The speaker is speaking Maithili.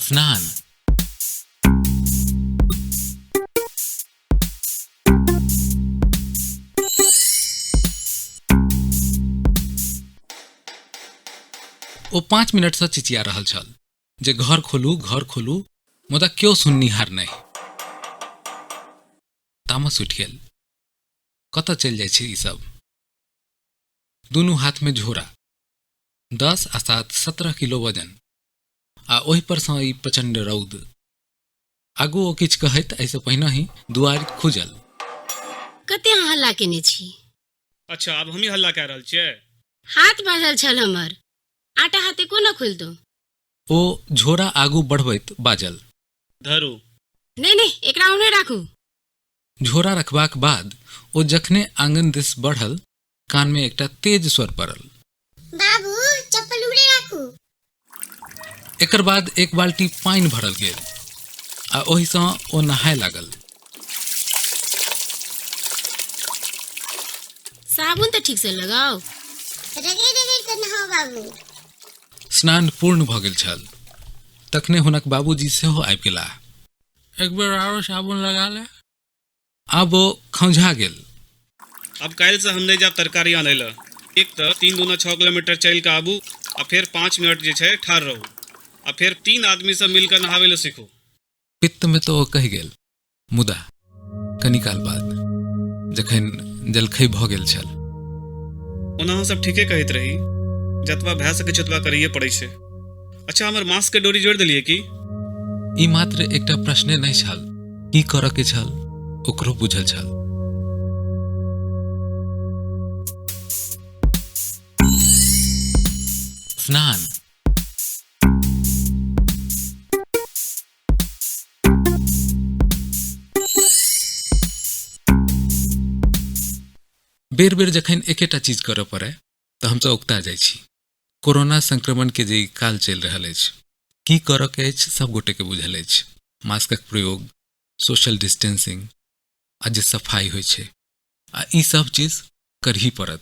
स्नान। ओ 5 मिनटसँ चिचिया रहल छल जे घर खोलू, घर खोलू, मुदा केओ सुननिहार नहि। तामस उठि गेल। कतऽ चलि जाइ छै ई सब? दुनू हाथमे झोरा, 10 आ 7 17 किलो वजन, आ ओहि पर सँ ई प्रचंड रौद। आगू ओ किछु कहैत एहिसँ पहिने ही दुआरि खुजल। कते अहाँ हल्ला केने छी? अच्छा, आब हमही हल्ला कए रहल छियै? हाथ बाझल छल हमर, आटा हाथे कोना खोलितहुँ? ओ झोरा आगू बढ़बैत बाजल। धरू। नहि नहि, एकरा ओहने राखू। झोरा रखबाक बाद ओ जखने आंगन दिस बढ़ल, कान में एकटा तेज स्वर पड़ल। बाबू, चप्पल उड़े राखू। एकर बाद एक बाल्टी पानि भरल गेल आ ओहिसँ ओ नहाय लागल। साबुन तऽ ठीक से लगाउ। रगड़ि रगड़ि कऽ नहाउ बाबू। स्नान पूर्ण भऽ गेल छल तखने हुनक बाबूजी सेहो आबि गेलाह। एक बेर आरो साबुन लगा ले। आब ओ खौंझा गेल। आब काल्हिसँ हम नहि जायब तरकारी आनै लए। एक तऽ 3 दूना 6 किलोमीटर चलि कऽ आबू आ फेर 5 मिनट जे छै ठाढ़ रहू आ फेर 3 आदमीसँ मिल कऽ नहाबै लए सीखू। पित्तमे तऽ ओ कहि गेल, मुदा कनी काल बाद जखन जलखै भऽ गेल छल। ओना अहाँ सब ठीके कहैत रही, जतबा भए सकै छै ओतबा करैए पड़ै छै। अच्छा, हमर मास्क के डोरी जोड़ि देलियै की? ई मात्र एकटा प्रश्ने नहि छल, की करऽ के छल ओकरो बुझल छल। स्नान। बेर बेर जखन एकेटा चीज करऽ पड़े तऽ हमसब उकता जाइ छी। कोरोना संक्रमण के जे काल चलि रहल अछि, की करऽ के अछि सब गोटे के बुझल अछि। मास्कक प्रयोग, सोशल डिस्टेंसिंग आ जे सफाई होइ छै, आ ई सब चीज करही पड़त।